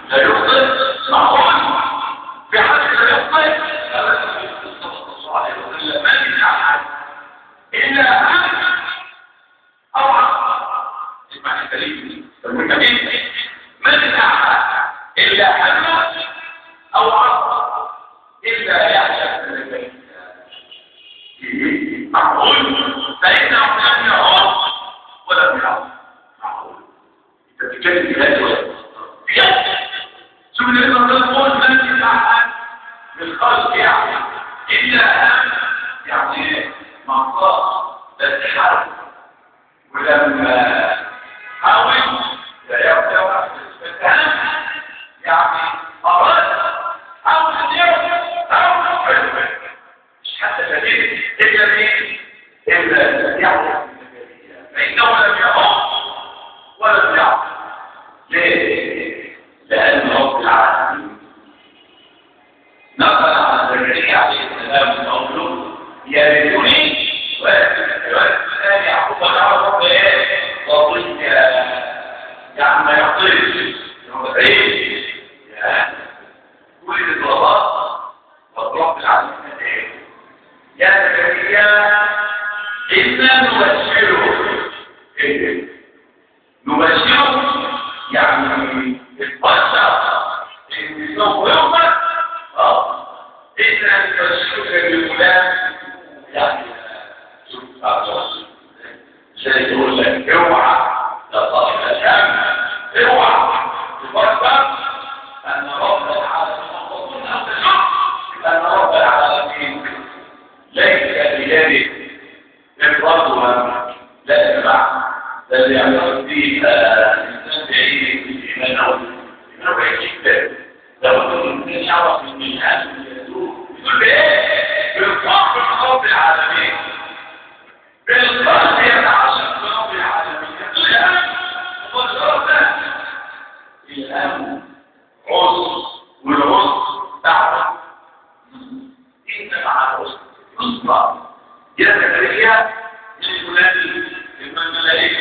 لا يخطئ؟ معقول في حد لا يخطئ؟ صلى الله عليه وسلم ما من احد الا هم او عصى. اسمع الدليل المهم جدا، ما من احد الا هم او عصى الا يحيى بن زكريا. معقول؟ فانه لم يعص ولم يعص. معقول؟ انت بتتكلم في هذا ولا شوف النبي صلى الله عليه وسلم ما من احد من الخلق يعني الا هم، يعني ما عصاش بس حاول، ولما حاول لا يقدر، بس هم يعني اراد، حاول ان يعمل، حاول مش حتى شديد الا مين؟ الا يحيى، فانه لم يعص ولم يعص. ليه؟ لأن رب العالمين نقل عن زكريا عليه السلام قوله يرثني ويرث يعقوب وجعله رب ايه؟ رضيا، يعني ما يعطيش ايه؟ يعني كل الاضرابات رب العالمين ايه؟ يا زكريا إنا نبشره. ايه؟ نبشره يعني اتبشر ان سوف يؤمن. إنا نبشرك بغلام، يعني شوف زي يقول لك اوعى يا صاحب الهم، اوعى تفكر ان رب العالمين، ان رب العالمين ليس بيده افراد همك. لا يا جماعة، ده اللي يعتقد فيه الانسان بعيد الايمان او الايمان بعيد جدا. لو الانسان يعرف ان الهم يزول يقول بايه؟ بالقرب من رب العالمين، بالقلب يتعشق برب العالمين. الهم مباشرة، الهم عسر، والعسر دعوة، إن مع العسر يسرا. يا زكريا من فلان من الملائكة